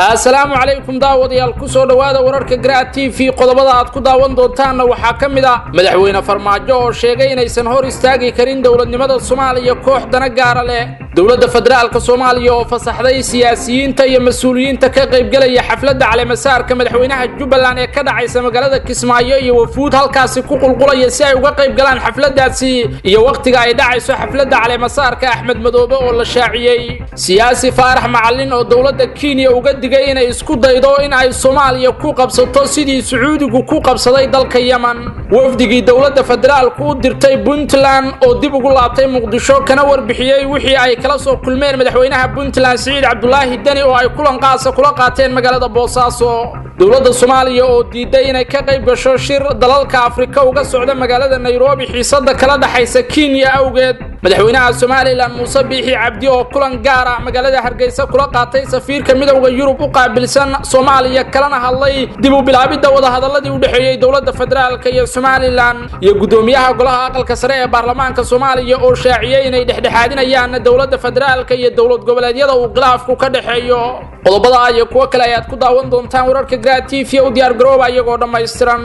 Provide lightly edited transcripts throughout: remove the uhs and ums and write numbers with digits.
Assalaamu calaykum daawadayaal, kusoo dhowaada wararka Garaad TV. Qodobada aad ku daawan doontaanna waxaa ka mid ah madaxweyne Farmaajo oo sheegay inaysan hor istaagi karin dowladnimada Soomaaliya koox dana gaara leh, dowladda federaalka Soomaaliya oo fasaxday siyaasiyiinta iyo mas-uuliyiinta ka qaybgelaya xafladda caleemasaarka madaxweynaha Jubbaland ee ka dhacaysa magaalada Kismaayo, iyo wafuud halkaasi ku qulqulaya si ay uga qayb galaan xafladdaasi, iyo wakhtiga ay dhacayso xafladda caleemasaarka Axmed Madoobe oo la shaaciyey, siyaasi Faarax Macalin oo dowladda Kenya uga digay inay isku daydo in ay Soomaaliya ku qabsato sidii Sacuudigu ku qabsaday dalka Yemen, wafdigii dowladda federaalku u dirtay Puntland oo dib ugu laabtay Muqdisho kana warbixiyey wixii ay kala soo kulmeen madaxweynaha Puntland Siciid Cabdulaahi Deni oo ay kulan qaasa kula qaateen magaalada Boosaaso, dowladda Soomaaliya oo diiday inay ka qayb gasho shir dalalka Afrika uga socda magaalada Nairobi xiisada kala dhaxaysa Kenya awgeed, madaxweynaha Somalilan Muuse Biixi Cabdi oo kulan gaara magaalada Hargeysa kula qaatay safiirka Midowda Yurub u qaabilsan Soomaaliya kalena hadlay dib u bilaabidda wadahadaladii u dhexeeyey dowladda federaalka iyo Somalilan, iyo guddoomiyaha golaha aqalka sare ee baarlamaanka Soomaaliya oo shaaciyey inay dhexdhexaadinayaan dowladda federaalka iyo dowlad goboleedyada uu khilaafku ka dhexeeyo. Qodobada iyo kuwo kale ayaad ku daawan doontaan wararka Garaad TV. U diyaar garooba iyagoo dhammaystiran.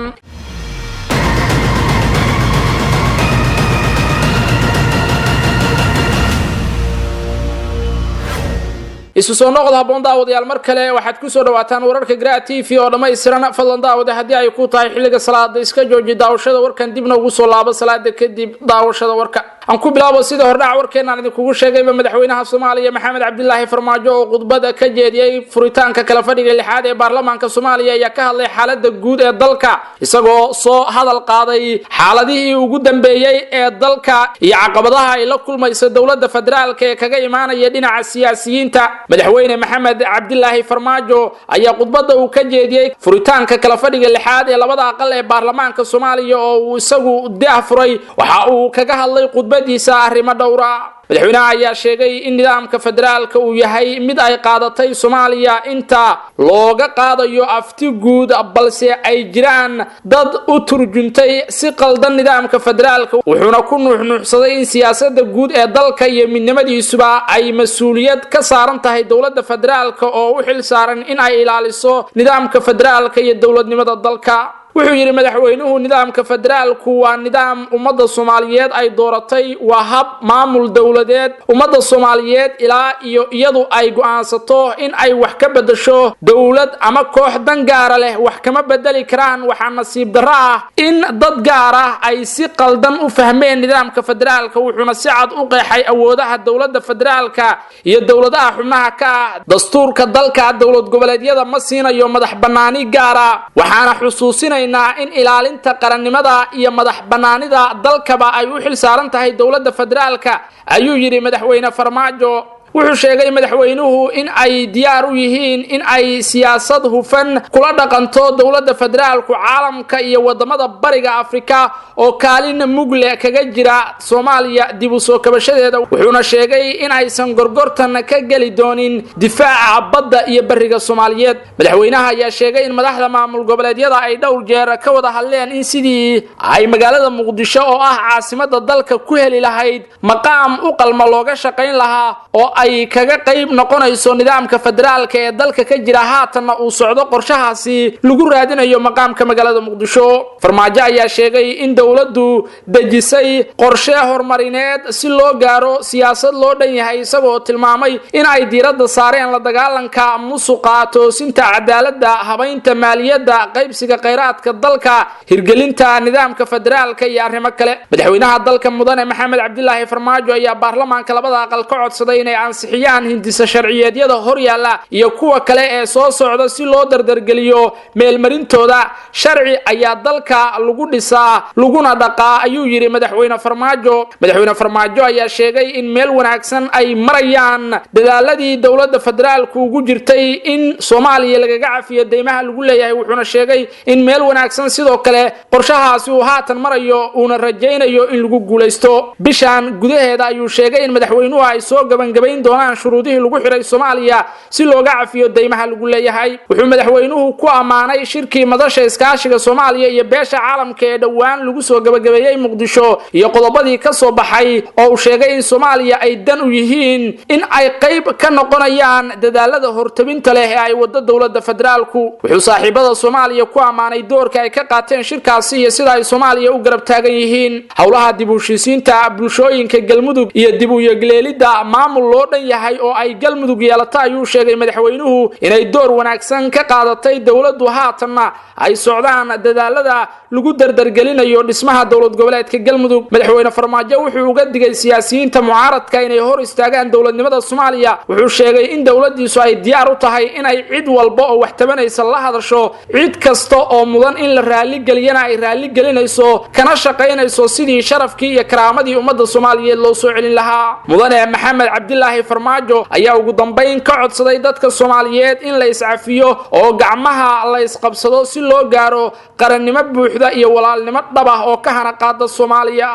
Isu soo noqod habboon daawadayaal, mar kale waxaad ku soo dhawaataan wararka Garaad TV oo dhammaystiran. Fadlan daawade, haddii ay ku tahay xilliga salaada, iska jooji daawashada warkan, dibna ugu soo laabo salaada kadib daawashada warka. Aan ku bilaabo sida hordhac warkeenaan idinkugu sheegayba, madaxweynaha Soomaaliya Maxamed Cabdilaahi Farmaajo oo khudbada ka jeediyey furitaanka kala fadhiga lixaad ee baarlamaanka Soomaaliya ayaa ka hadlay xaaladda guud ee dalka, isagoo soo hadal qaaday xaaladihii ugu dambeeyey ee dalka iyo caqabadaha ay la kulmayso dowladda federaalka ee kaga imaanaya dhinaca siyaasiyiinta. Madaxweyne Maxamed Cabdilaahi Farmaajo ayaa khudbadda uu ka jeediyey furitaanka kala fadhiga lixaad ee labada aqal ee baarlamaanka Soomaaliya oo uu isagu daah furay waxa uu kaga hadlay khudbadiisa arrimo dhowra. Madaxweynaha ayaa sheegay in nidaamka federaalka uu yahay mid ay qaadatay Soomaaliya inta looga qaadayo afti guud, balse ay jiraan dad u turjuntay si qaldan nidaamka federaalka, wuxuuna ku nuuxnuuxsaday in siyaasadda guud ee dalka iyo midnimadiisuba ay mas-uuliyad ka saaran tahay dowladda federaalka oo u xil saaran in ay ilaaliso nidaamka federaalka iyo dowladnimada dalka. Wuxuu yidhi madaxweynuhu, nidaamka federaalku waa nidaam ummadda Soomaaliyeed ay dooratay, waa hab maamul dowladeed ummadda Soomaaliyeed ilaa iyo iyadu ay go'aansato in ay wax ka bedesho, dowlad ama koox dan gaara leh wax kama bedeli karaan. Waxaa nasiib darro ah in dad gaar ah ay si qaldan u fahmeen nidaamka federaalka. Wuxuuna si cad u qeexay awoodaha dowladda federaalka iyo dowladaha xubnaha ka ah. Dastuurka dalka dowlad goboleedyada ma siinayo madax bannaani gaara, waxaana xusuusinay in ilaalinta qarannimada iyo madax bannaanida dalkaba ay u xil saaran tahay dowladda federaalka, ayuu yidhi madaxweyne Farmaajo. Wuxuu sheegay madaxweynuhu in ay diyaar u yihiin in ay siyaasad hufan kula dhaqanto dowladda federaalku caalamka iyo wadamada bariga Afrika oo kaalin mugle kaga jira Soomaaliya dib u soo kabashadeeda. Wuxuuna sheegay in aysan gorgortan ka geli doonin difaaca badda iyo bariga Soomaaliyeed. Madaxweynaha ayaa sheegay in madaxda maamul goboleedyada ay dhowr jeer ka wada hadleen in sidii ay magaalada Muqdisho oo ah caasimada dalka ku heli lahayd maqaam u qalma looga shaqayn lahaa oo ay kaga qayb noqonayso nidaamka federaalka ee dalka ka jira, haatanna uu socdo qorshahaasi lagu raadinayo maqaamka magaalada Muqdisho. Farmaajo ayaa sheegay in dowladdu dejisay qorshe horumarineed si loo gaaro siyaasad loo dhan yahay, isagoo tilmaamay in ay diiradda saareen la dagaalanka musuqa, toosinta cadaaladda, habaynta maaliyadda, qaybsiga kheyraadka dalka, hirgelinta nidaamka federaalka iyo arrimo kale. Madaxweynaha dalka mudane Maxamed Cabdilaahi Farmaajo ayaa baarlamaanka labada aqal ka codsaday inay ansixiyaan hindisa sharciyeedyada hor yaalla iyo kuwa kale ee soo socda si loo dardargeliyo meelmarintooda. Sharci ayaa dalka lagu dhisaa laguna dhaqaa, ayuu yidhi madaxweyne Farmaajo. Madaxweyne Farmaajo ayaa sheegay in meel wanaagsan ay marayaan dadaaladii dowladda federaalku ugu jirtay in Soomaaliya lagaga cafiyo deymaha lagu leeyahay, wuxuuna sheegay in meel wanaagsan sidoo kale qorshahaasi uu haatan marayo, uuna rajaynayo in lagu guulaysto bishan gudaheeda. Ayuu sheegay in madaxweynuhu ay soo gabangabayn doonaan shuruudihii lagu xiray Soomaaliya si looga cafiyo deymaha lagu leeyahay. Wuxuu madaxweynuhu ku ammaanay shirkii madasha iskaashiga Soomaaliya iyo beesha caalamka ee dhowaan lagu soo gabagabeeyey Muqdisho iyo qodobadii ka soo baxay oo uu sheegay in Soomaaliya ay dan u yihiin in ay qayb ka noqonayaan dadaalada hortabinta leh ee ay wado dowladda federaalku. Wuxuu saaxiibada Soomaaliya ku ammaanay doorka ay ka qaateen shirkaasi iyo sida ay Soomaaliya u garab taagan yihiin howlaha dib u heshiisiinta bulshooyinka Galmudug iyo dib u yegleelidda maamul loo dhan yahay oo ay Galmudug yeelata. Ayuu sheegay madaxweynuhu inay door wanaagsan ka qaadatay dowladdu, haatanna ay socdaan dadaalada lagu dardargelinayo dhismaha dowlad goboleedka Galmudug. Madaxweyne Farmaajo wuxuu uga digay siyaasiyiinta mucaaradka inay hor istaagaan dowladnimada Soomaaliya. Wuxuu sheegay in dowladdiisu ay diyaar u tahay inay cid walba oo wax tabanaysa la hadasho, cid kasta oo mudan in la raaligeliyana ay raaligelinayso, kana shaqaynayso sidii sharafkii iyo karaamadii ummadda Soomaaliyeed loo soo celin lahaa. Mudane Maxamed Cabdilaahi Farmaajo ayaa ugu dambayn ka codsaday dadka Soomaaliyeed in la iscafiyo oo gacmaha la isqabsado si loo gaaro qarannimo buuxda iyo walaalnimo dhab ah oo ka hana qaada Soomaaliya.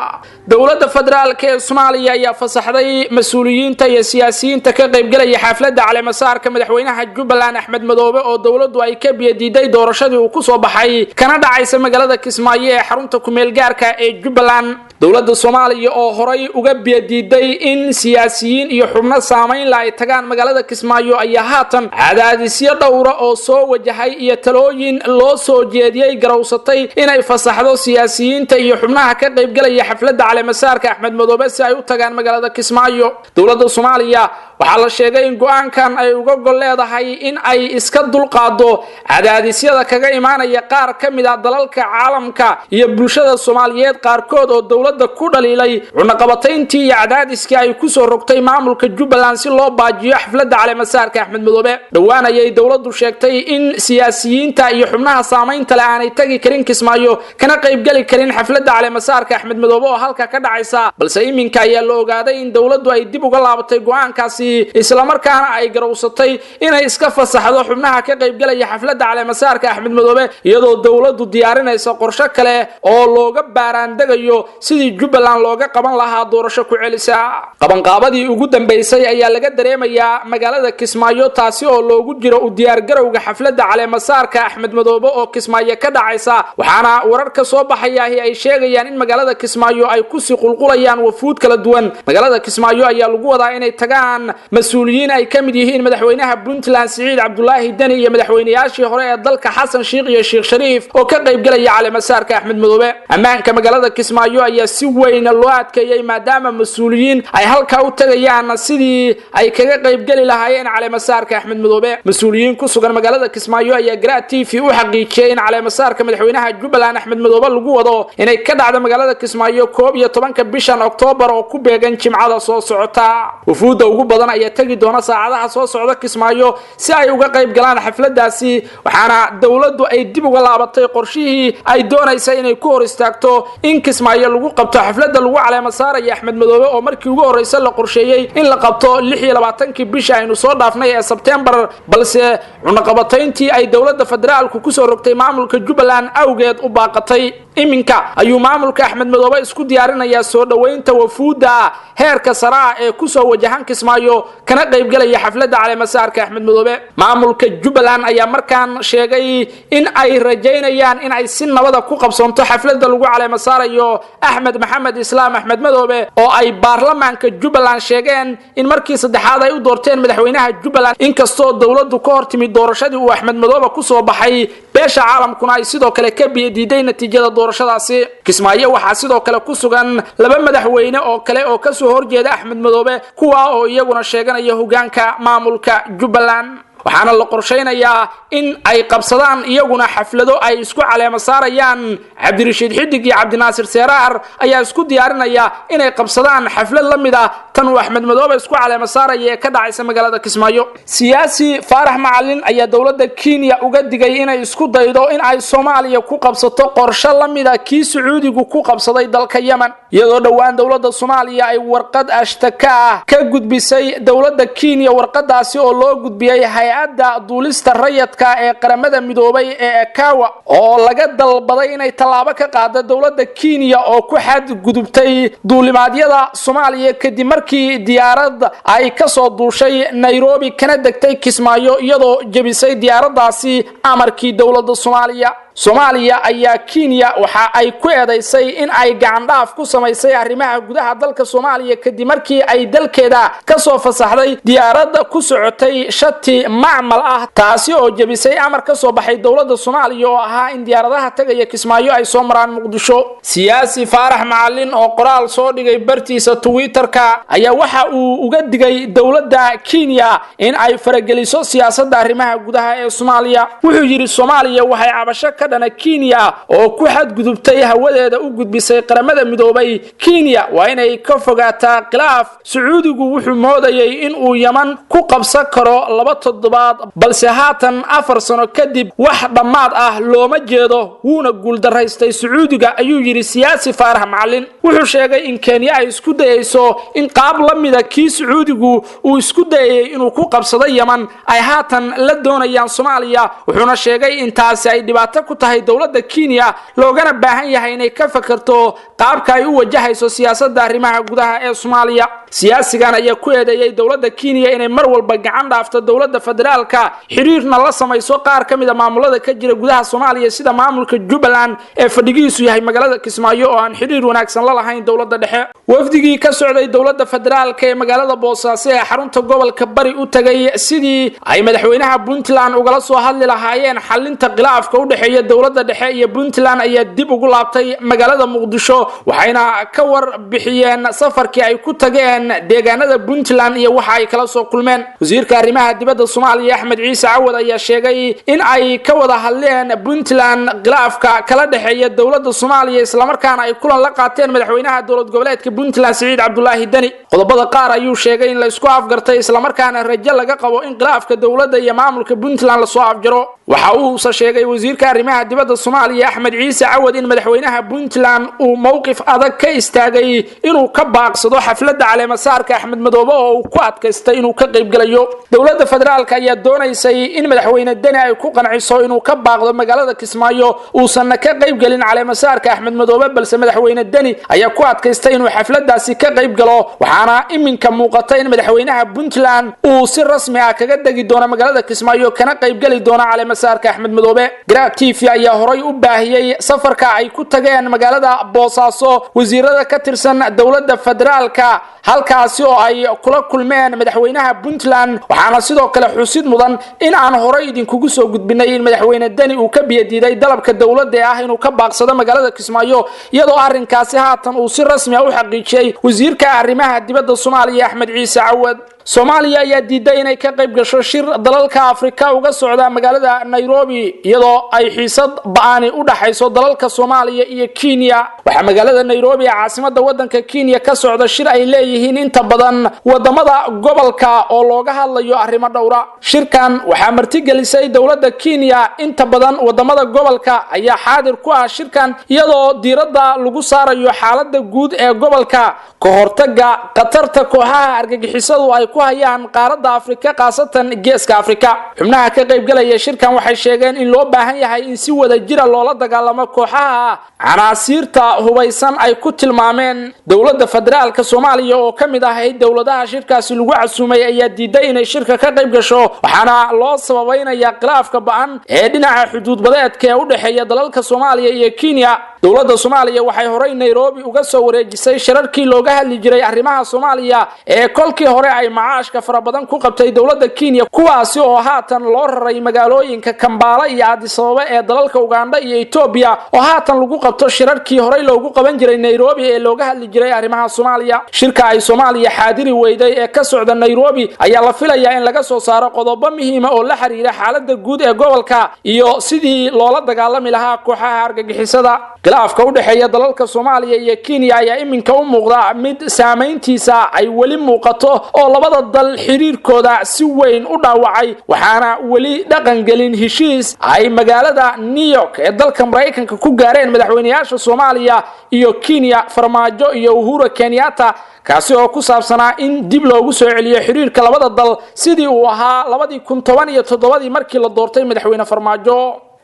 Dowladda federaalka ee Soomaaliya ayaa fasaxday mas-uuliyiinta iyo siyaasiyiinta ka qaybgalaya xafladda caleemasaarka madaxweynaha Jubbaland Axmed Madoobe oo dowladdu ay ka biyadiiday doorashadii uu ku soo baxay, kana dhacaysa magaalada Kismaayo ee xarunta kumeel gaarka ee Jubbaland. Dowladda Soomaaliya oo horay uga biyadiiday in siyaasiyiin iyo xubno saamayn la ay tagaan magaalada Kismaayo ayaa haatan cadaadisyo dhowra oo soo wajahay iyo talooyin loo soo jeediyey garowsatay inay fasaxdo siyaasiyiinta iyo xubnaha ka qaybgalaya xafladda caleemasaarka Axmed Madoobe si ay u tagaan magaalada Kismaayo. Dowladda Soomaaliya waxaa la sheegay in go'aankan ay uga gol leedahay in ay iska dulqaado cadaadisyada kaga imaanaya qaar ka mid ah dalalka caalamka iyo bulshada Soomaaliyeed qaarkood oo dowladda ku dhaliilay cunaqabatayntii iyo cadaadiskii ay ku soo rogtay maamulka Jubbaland si loo baajiyo xafladda caleemasaarka Axmed Madoobe. Dhowaan ayay dowladdu sheegtay in siyaasiyiinta iyo xubnaha saamaynta leh aanay tagi karin Kismaayo kana qaybgeli karin xafladda caleemasaarka Axmed Madoobe oo halka ka dhacaysa, balse iminka ayaa la ogaaday in dowladdu ay dib uga laabatay go'aankaasi, islamarkaana ay garowsatay inay iska fasaxdo xubnaha ka qaybgalaya xafladda caleemasaarka Axmed Madoobe, iyadoo dowladdu diyaarinaysa qorshe kale oo looga baaraandegayo sidii Jubbaland looga qaban lahaa doorasho ku celisa. Qabanqaabadii ugu dambeysay ayaa laga dareemayaa magaalada Kismaayo, taasi oo loogu jiro u diyaargarowga xafladda caleemasaarka Axmed Madoobe oo Kismaayo ka dhacaysa. Waxaana wararka soo baxayaahi ay sheegayaan in magaalada Kismaayo ay kusii qulqulayaan wafuud kala duwan. Magaalada Kismaayo ayaa lagu wadaa inay tagaan mas-uuliyiin ay ka mid yihiin madaxweynaha Puntland Siciid Cabdulaahi Deni iyo madaxweynayaashii hore ee dalka Xasan Sheikh iyo Sheikh Shariif oo ka qaybgalaya caleemasaarka Axmed Madoobe. Ammaanka magaalada Kismaayo ayaa si weyn loo adkeeyey maadaama mas-uuliyiin ay halkaa u tagayaan sidii ay kaga qaybgeli lahaayeen caleemasaarka Axmed Madoobe. Mas-uuliyiin ku sugan magaalada Kismaayo ayaa Garaa TV u xaqiijiyey in caleemasaarka madaxweynaha Jubbaland Axmed Madoobe lagu wado inay ka dhacdo magaalada Kismaayo 11-ka bishan Oktoobar oo ku beegan Jimcada soo socota. Wafuudda ugu badan ayaa tagi doona saacadaha soo socda Kismaayo si ay uga qayb galaan xafladaasi, waxaana dowladdu ay dib uga laabatay qorshihii ay doonaysa inay ku hor istaagto in Kismaayo lagu qabto xafladda lagu caleema saaraya Axmed Madoobe oo markii ugu horreysa la qorsheeyey in la qabto 26-kii bisha aynu soo dhaafnay ee Sebtembar, balse cunaqabatayntii ay dowladda federaalku kusoo rogtay maamulka Jubbaland awgeed u baaqatay. Iminka ayuu maamulka Axmed Madoobe isku diyaarinayaa soo dhoweynta wafuudda heerka sare ah ee kusoo wajahan Kismaayo kana qaybgalaya xafladda caleemasaarka Axmed Madoobe. Maamulka Jubbaland ayaa markaan sheegay in ay rajaynayaan in ay si nabada ku qabsoonto xafladda lagu caleemasaarayo Axmed Maxamed Islaam Axmed Madoobe oo ay baarlamaanka Jubbaland sheegeen in markii saddexaad ay u doorteen madaxweynaha Jubbaland, inkastoo dowladdu ka hor timid doorashadii uu Axmed Madoobe kusoo baxay, beesha caalamkuna ay sidoo kale ka biyadiiday natiijada doorashadaasi. Kismaayo waxaa sidoo kale ku sugan laba madaxweyne oo kale oo kasoo horjeeda Axmed Madoobe, kuwa oo iyaguna sheeganaya hogaanka maamulka Jubbaland, waxaana la qorsheynayaa in ay qabsadaan iyaguna xaflado ay isku caleema saarayaan. Cabdirashiid Xidig iyo Cabdinaasir Seeraar ayaa isku diyaarinaya inay qabsadaan xaflad la mid ah tan uu Axmed Madoobe isku caleema saaraya ee ka dhacaysa magaalada Kismaayo. Siyaasi Faarax Macalin ayaa dowladda Kenya uga digay inay isku daydo in ay Soomaaliya ku qabsato qorshe la mid ah kii Sacuudigu ku qabsaday dalka Yemen, iyadoo dhowaan dowladda Soomaaliya ay warqad ashtaka ah ka gudbisay dowladda Kenya, warqadaasi oo loo gudbiyey Hay-adda Duulista Rayadka ee Qaramada Midoobay ee ICAO, oo laga dalbaday inay tallaabo ka qaado dowladda Kenya oo ku xadgudubtay duulimaadyada Soomaaliya, kadib markii diyaarad ay kasoo duushay Nairobi kana degtay Kismaayo, iyadoo jebisay diyaaraddaasi amarkii dowladda Soomaaliya. Soomaaliya ayaa Kenya waxa ay ku eedaysay in ay gacandhaaf ku samaysay arrimaha gudaha dalka Soomaaliya, kadib markii ay dalkeeda kasoo fasaxday diyaaradda ku socotay shati macmal ah, taasi oo jebisay amar ka soo baxay dowladda Soomaaliya oo ahaa in diyaaradaha tagaya Kismaayo ay soo maraan Muqdisho. Siyaasi Faarax Macalin oo qoraal soo dhigay bartiisa Twitterka ayaa waxa uu uga digay dowladda Kenya in ay farageliso siyaasadda arrimaha gudaha ee Soomaaliya. Wuxuu yidhi: "Soomaaliya waxay cabasho ka dhana Kenya oo ku xadgudubtay hawadeeda u gudbisay Qaramada Midoobay. Kenya waa inay ka fogaataa khilaaf. Sacuudigu wuxuu moodayay in uu Yaman ku qabsan karo 2 toddobaad, balse haatan 4 sano kadib wax dhammaad ah looma jeedo, wuuna guuldaraystay Sacuudiga," ayuu yidhi siyaasi Faarax Macalin. Wuxuu sheegay in Kenya ay isku dayayso in qaab la mida kii Sacuudigu uu isku dayayay inuu ku qabsado Yaman ay haatan la doonayaan Soomaaliya, wuxuuna sheegay in taasi ay dhibaato ku tahay dowladda Kenya, loogana baahan yahay inay ka fakerto qaabka ay u wajahayso siyaasadda arrimaha gudaha ee Soomaaliya. Siyaasigan ayaa ku eedeeyey dowladda Kenya inay mar walba gacan dhaafto dowladda federaalka, xiriirna la samayso qaar ka mid a maamulada ka jira gudaha Soomaaliya, sida maamulka Jubbaland ee fadhigiisu yahay magaalada Kismaayo oo aan xiriir wanaagsan la lahayn dowladda dhexe. Wafdigii ka socday dowladda federaalka ee magaalada Boosaaso ee xarunta gobolka Bari u tagay sidii ay madaxweynaha Puntland ugala soo hadli lahaayeen xalinta khilaafka u dhexeeya dowladda dhexe iyo Puntland ayaa dib ugu laabtay magaalada Muqdisho, waxayna ka war bixiyeen safarkii ay ku tageen deegaanada Puntland iyo waxa ay kala soo kulmeen. Wasiirka arrimaha dibadda Soomaaliya Axmed Ciise Cawad ayaa sheegay in ay ka wada hadleen Puntland khilaafka kala dhexeeya dowladda Soomaaliya, islamarkaana ay kulan la qaateen madaxweynaha dowlad goboleedka Puntland Siciid Cabdulaahi Deni. Qodobada qaar ayuu sheegay in la isku afgartay, islamarkaana rajo laga qabo in khilaafka dowladda iyo maamulka Puntland lasoo afjaro. Waxa uusa sheegay wasiirka arrimaha dibadda Soomaaliya Axmed Ciise Cawad in madaxweynaha Puntland uu mowqif adag ka istaagay inuu ka baaqsado xafladda caleemasaarka Axmed Madoobe, oo uu ku adkaystay inuu ka qaybgelayo. Dowladda federaalka ayaa doonaysay in madaxweyne Deni ay ku qanciso inuu ka baaqdo magaalada Kismaayo, uusanna ka qaybgelin caleemasaarka Axmed Madoobe, balse madaxweyne Deni ayaa ku adkaystay inuu xafladaasi ka qayb galo, waxaana iminka muuqata in madaxweynaha Puntland uu si rasmi ah kaga degi doono magaalada Kismaayo, kana qaybgeli doono caleemasaarka Axmed Madoobe. Garaad TV ayaa horay u baahiyey safarka ay ku tageen magaalada Boosaaso wasiirada ka tirsan dowladda federaalka, halkaasi oo ay kula kulmeen madaxweynaha Puntland, waxaana sidoo kale xusid mudan in aan horay idinkugu soo gudbinay in madaxweyne Deni uu ka biyadiiday dalabka dowladda ee ah inuu ka baaqsado magaalada Kismaayo, iyadoo arrinkaasi haatan uu si rasmi ah u xaqiijiyey wasiirka arrimaha dibadda Soomaaliya Axmed Ciise Cawad. Soomaaliya ayaa diiday inay ka qayb gasho shir dalalka Afrika uga socda magaalada Nairobi, iyadoo ay xiisad ba-ani u dhaxayso dalalka Soomaaliya iyo Kenya. Waxaa magaalada Nairobi ee caasimada wadanka Kenya ka socda shir ay leeyihiin inta badan wadamada gobolka oo looga hadlayo arrimo dhowra. Shirkan waxaa martigelisay dowladda Kenya. Inta badan wadamada gobolka ayaa xaadir ku ah shirkan, iyadoo diiradda lagu saarayo xaalada guud ee gobolka, ka hortaga khatarta kooxaha argagixisadu ay ku hayaan qaaradda Afrika, khaasatan Geeska Afrika. Xubnaha ka qaybgalaya shirkan waxay sheegeen in loo baahan yahay in si wada jira loola dagaalamo kooxaha canaasiirta hubaysan ay ku tilmaameen. Dowladda federaalka Soomaaliya oo ka mid ahayd dowladaha shirkaasi lagu casuumay ayaa diiday inay shirka ka qayb gasho, waxaana loo sababaynayaa khilaafka ba-an ee dhinaca xuduudbadeedka ee u dhexeeya dalalka Soomaaliya iyo Kenya. Dowladda Soomaaliya waxay horey Nairobi uga soo wareejisay shirarkii looga hadli jiray arrimaha Soomaaliya ee kolkii hore ay macaashka fara badan ku qabtay dowladda Kenya, kuwaasi oo haatan loo raray magaalooyinka Kambaala iyo Addis Ababa ee dalalka Ugandha iyo Etoobiya, oo haatan lagu qabto shirarkii horey loogu qaban jiray Nairobi ee looga hadli jiray arrimaha Soomaaliya. Shirka ay Soomaaliya xaadiri weyday ee ka socda Nairobi ayaa la filayaa in laga soo saaro qodobo muhiima oo la xiriira xaalada guud ee gobolka iyo sidii loola dagaalami lahaa kooxaha argagixisada. Khilaafka u dhexeeya dalalka Soomaaliya iyo Kenya ayaa iminka u muuqda mid saamayntiisa ay weli muuqato, oo labada dal xiriirkooda si weyn u dhaawacay, waxaana weli dhaqangelin heshiis ay magaalada New York ee dalka Maraykanka ku gaareen madaxweyneyaasha Soomaaliya iyo Kenya, Farmaajo iyo Uhuru Kenyatta, kaasi oo ku saabsanaa in dib loogu soo celiyo xiriirka labada dal sidii uu ahaa 2017 markii la doortay madaxweyne Farmaajo.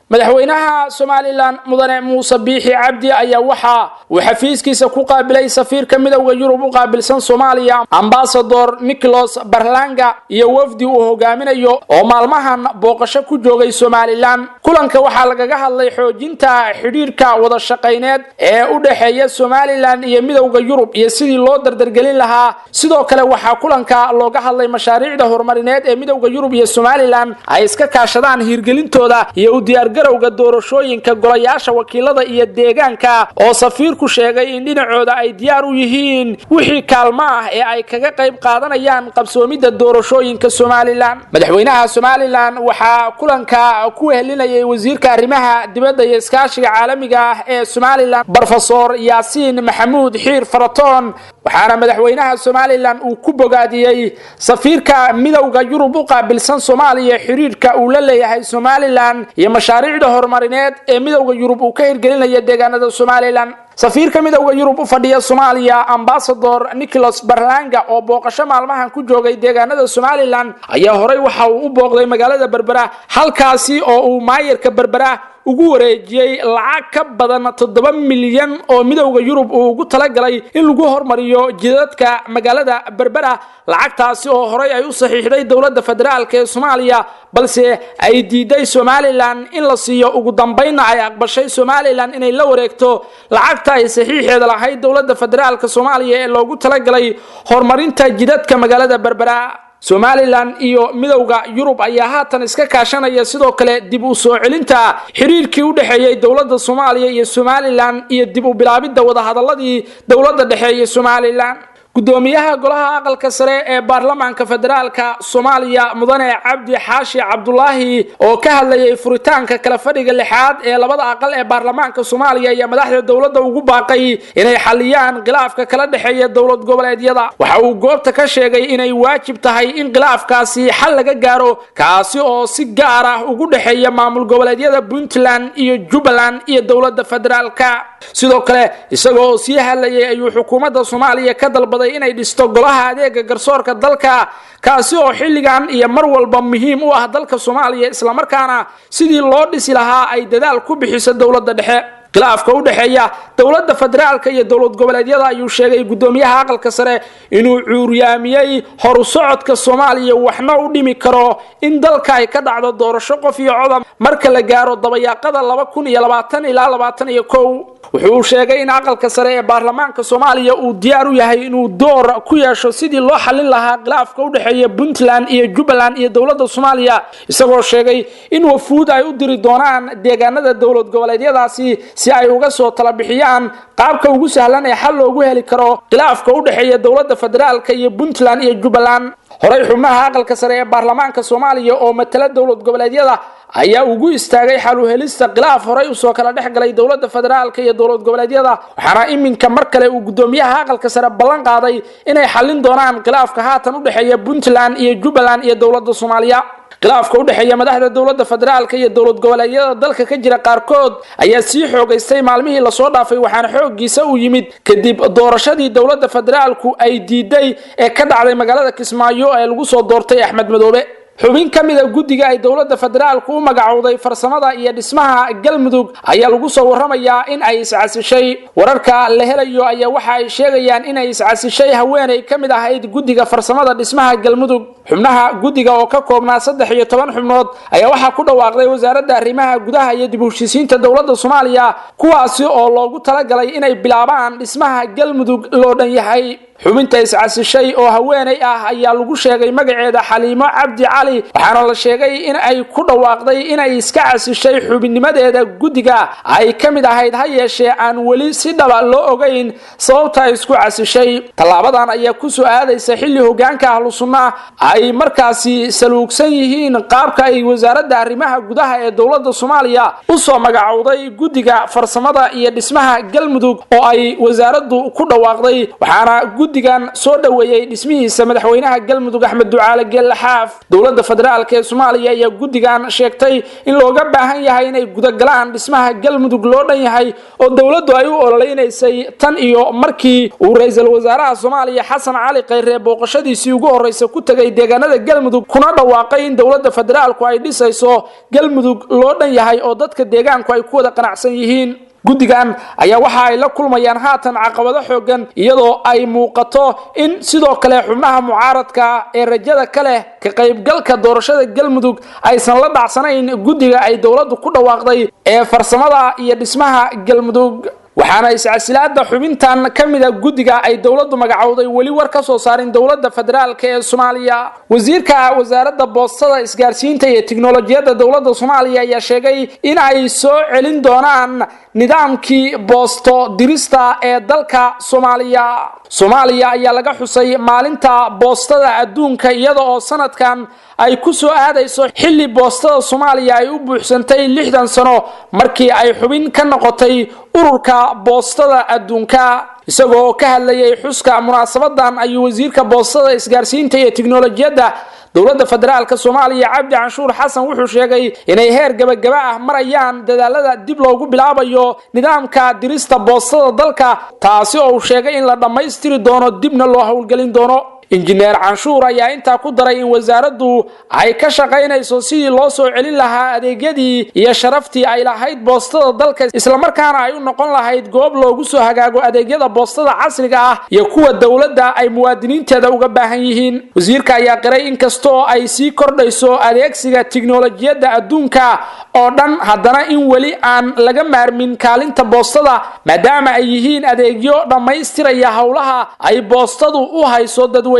Madaxweynaha Somaliland Mudane Muuse Biixi Cabdi ayaa waxa uu xafiiskiisa ku qaabilay safiirka Midowda Yurub u qaabilsan Soomaaliya, Ambasador Nicholas Barlanga, iyo wafdi uu hogaaminayo oo maalmahan booqasho ku joogay Somaliland. Kulanka waxaa lagaga hadlay xoojinta xidhiirka wada shaqayneed ee u dhexeeya Somaliland iyo Midowda Yurub iyo sidii loo dardargelin lahaa. Sidoo kale waxaa kulanka looga hadlay mashaariicda horumarineed ee Midowda Yurub iyo Somaliland ay iska kaashadaan hirgelintooda iyo u diyaargarowga doorashooyinka golayaasha wakiilada iyo deegaanka, oo safiirku sheegay in dhinacooda ay diyaar u yihiin wixii kaalmo ah ee ay kaga qayb qaadanayaan qabsoomidda doorashooyinka Somaliland. Madaxweynaha Somaliland waxaa kulanka ku wehelinayay wasiirka arrimaha dibadda iyo iskaashiga caalamiga ah ee Somaliland, Brofesor Yaasiin Maxamuud Xiir Faratoon, waxaana madaxweynaha Somaliland uu ku bogaadiyey safiirka Midowda Yurub u qaabilsan Soomaaliya xiriirka uu la leeyahay Somaliland iyo mashaariicda horumarineed ee Midowda Yurub uu ka hirgelinayo deegaanada Somaliland. Safiirka Midowda Yurub u fadhiya Soomaaliya, Ambasador Nicholas Barlanga, oo booqasho maalmahan ku joogay deegaanada Somaliland, ayaa horey waxa uu u booqday magaalada Berbera, halkaasi oo uu maayarka Berbera ugu wareejiyey lacag ka badan 7 milyan oo Midowda Yurub uu ugu talagalay in lagu hormariyo jidadka magaalada Berbera. Lacagtaasi oo horey ay u saxiixday dowladda federaalka ee Soomaaliya, balse ay diiday Somaliland in la siiyo. Ugu dambeynna ay aqbashay Somaliland inay la wareegto lacagta ay saxiixeeda lahayd dowladda federaalka Soomaaliya ee loogu talagalay horumarinta jidadka magaalada Berbera. Somaliland iyo Midowda Yurub ayaa haatan iska kaashanaya sidoo kale dib u soo celinta xiriirkii u dhexeeyey dowladda Soomaaliya iyo Somaliland iyo dib u bilaabidda wadahadaladii dowladda dhexe iyo Somaliland. Gudoomiyaha golaha aqalka sare ee baarlamaanka federaalka Soomaaliya, Mudane Cabdi Xaashi Cabdulaahi, oo ka hadlayay furitaanka kala fadhiga lixaad ee labada aqal ee baarlamaanka Soomaaliya, ayaa madaxda dowladda ugu baaqay inay xaliyaan khilaafka kala dhexeeya dowlad goboleedyada. Waxa uu goobta ka sheegay inay waajib tahay in khilaafkaasi xal laga gaaro, kaasi oo si gaar ah ugu dhexeeya maamul goboleedyada Puntland iyo Jubbaland iyo dowladda federaalka. Sidoo kale isaga oo sii hadlayay ayuu xukuumadda Soomaaliya ka dalbaday inay dhisto golaha adeega garsoorka dalka, kaasi oo xilligan iyo mar walba muhiim u ah dalka Soomaaliya, islamarkaana sidii loo dhisi lahaa ay dadaal ku bixiso dowladda dhexe. Khilaafka u dhexeeya dowladda federaalka iyo dowlad goboleedyada ayuu sheegay gudoomiyaha aqalka sare inuu cuuryaamiyey horu socodka Soomaaliya, waxna u dhimi karo in dalka ay ka dhacdo doorasho qof iyo codab marka la gaaro dabayaaqada 2020 ilaa 21. Wuxuu sheegay in aqalka sare ee baarlamaanka Soomaaliya uu diyaar u yahay inuu door ku yeesho sidii loo xalin lahaa khilaafka u dhexeeya Puntland iyo Jubbaland iyo dowladda Soomaaliya, isagoo sheegay in wafuud ay u diri doonaan deegaanada dowlad goboleedyadaasi si ay uga soo tala bixiyaan qaabka ugu sahlan ee xal loogu heli karo khilaafka u dhexeeya dowladda federaalka iyo Puntland iyo Jubbaland. Horey xubnaha aqalka sare ee baarlamaanka Soomaaliya oo matala dowlad goboleedyada ayaa ugu istaagay xal u helista khilaaf horey usoo kala dhex galay dowladda federaalka iyo dowlad goboleedyada, waxaana iminka mar kale uu gudoomiyaha aqalka sare ballan qaaday inay xallin doonaan khilaafka haatan u dhexeeya Puntland iyo Jubbaland iyo dowladda Soomaaliya. Khilaafka u dhexeeya madaxda dowladda federaalka iyo dowlad goboleedyada dalka ka jira qaarkood ayaa sii xoogaystay maalmihii lasoo dhaafay, waxaana xooggiisa uu yimid kadib doorashadii dowladda federaalku ay diiday ee ka dhacday magaalada Kismaayo ee lagu soo doortay Axmed Madoobe. Xubin ka mid a guddiga ay dowladda federaalku u magacowday farsamada iyo dhismaha Galmudug ayaa lagu soo warramayaa in ay iscasishay. Wararka la helayo ayaa waxa ay sheegayaan inay iscasishay haweeney ka mid ahayd guddiga farsamada dhismaha Galmudug. Xubnaha guddiga oo ka koobnaa 13 xubnood ayaa waxaa ku dhawaaqday wasaaradda arrimaha gudaha iyo dib u heshiisiinta dowladda Soomaaliya, kuwaasi oo loogu talagalay inay bilaabaan dhismaha Galmudug loo dhan yahay. Xubinta iscasishay oo haweeney ah ayaa lagu sheegay magaceeda Xaliimo Cabdi Cali, waxaana la sheegay in ay ku dhawaaqday inay iska casishay xubinnimadeeda guddiga ay ka mid ahayd, ha yeeshee aan weli si dhaba loo ogeyn sababta ay isku casishay. Tallaabadan ayaa ku soo aadaysa xilli hogaanka Ahlu Sunna ay markaasi saluugsan yihiin qaabka ay wasaaradda arrimaha gudaha ee dowladda Soomaaliya u soo magacowday guddiga farsamada iyo dhismaha Galmudug oo ay wasaaraddu ku dhawaaqday, waxaana Guddigan soo dhoweeyey dhismihiisa madaxweynaha Galmudug, Axmed Ducaale Geelle Xaaf. Dowladda federaalka ee Soomaaliya ayaa guddigan sheegtay in looga baahan yahay inay gudagalaan dhismaha Galmudug loo dhan yahay oo dowladdu ay u ololeynaysay tan iyo markii uu ra-iisul wasaaraha Soomaaliya, Xasan Cali Khayre, booqashadiisii ugu horreysa ku tegay deegaanada Galmudug, kuna dhawaaqay in dowladda federaalku ay dhisayso Galmudug loo dhan yahay oo dadka deegaanku ay ku wada qanacsan yihiin. Guddigan ayaa waxa ay la kulmayaan haatan caqabado xoogan, iyadoo ay muuqato in sidoo kale xubnaha mucaaradka ee rajada ka leh ka qaybgalka doorashada Galmudug aysan la dhacsanayn guddiga ay dowladdu ku dhawaaqday ee farsamada iyo dhismaha Galmudug. Waxaana iscasilaada xubintan ka mida guddiga ay dowladdu magacowday weli war ka soo saarin dowladda federaalka ee Soomaaliya. Wasiirka wasaaradda boostada, isgaarsiinta iyo tiknolojiyadda dowladda Soomaaliya ayaa sheegay in ay soo celin doonaan nidaamkii boosto dirista ee dalka Soomaaliya. Soomaaliya ayaa laga xusay maalinta boostada adduunka, iyada oo sanadkan ay ku soo aadayso xilli boostada Soomaaliya ay u buuxsantay 60 sano markii ay xubin ka noqotay ururka boostada adduunka. Isagoo ka hadlayay xuska munaasabadan ayuu wasiirka boostada, isgaarsiinta iyo tiknolojiyadda dowladda federaalka Soomaaliya, Cabdi Canshuur Xasan, wuxuu sheegay inay heer gabagaba ah marayaan dadaalada dib loogu bilaabayo nidaamka dirista boostada dalka, taasi oo uu sheegay in la dhammaystiri doono, dibna loo howlgelin doono. Injineer Canshuur ayaa intaa ku daray in wasaaraddu ay ka shaqaynayso sidii loo soo celin lahaa adeegyadii iyo sharaftii ay lahayd boostada dalka, islamarkaana ay u noqon lahayd goob loogu soo hagaago adeegyada boostada casriga ah iyo kuwa dowladda ay muwaadiniinteeda uga baahan yihiin. Wasiirka ayaa qiray in kastoo ay sii kordhayso adeegsiga tiknolojiyadda adduunka oo dhan, haddana in weli aan laga maarmin kaalinta boostada, maadaama ay yihiin adeegyo dhammaystiraya howlaha ay boostadu u hayso dadweynaha.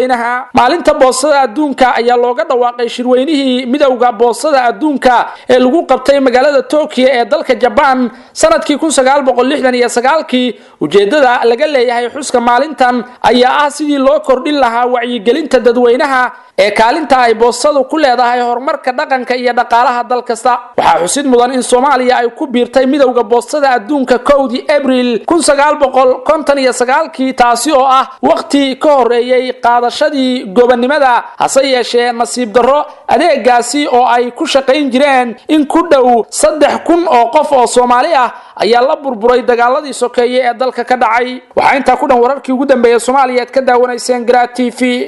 Maalinta boostada adduunka ayaa looga dhawaaqay shirweynihii Midowda Boostada Adduunka ee lagu qabtay magaalada Tokyo ee dalka Jabaan sanadkii 1969-kii. Ujeedada laga leeyahay xuska maalintan ayaa ah sidii loo kordhin lahaa wacyigelinta dadweynaha ee kaalinta ay boostadu ku leedahay horumarka dhaqanka iyo dhaqaalaha dal kasta. Waxaa xusid mudan in Soomaaliya ay ku biirtay Midowda Boostada Adduunka 1-dii Abriil 1959-kii, taasi oo ah waqti ka horeeyey qaadashadii gobonnimada. Hase yeeshee, nasiib darro, adeegaasi oo ay ku shaqayn jireen in ku dhow 3000 oo qof oo Soomaali ah ayaa la burburay dagaaladii sokeeye ee dalka ka dhacay. Waxaa intaa ku dhan wararkii ugu dambeeyay Soomaaliya aad ka daawanayseen Garaad TV.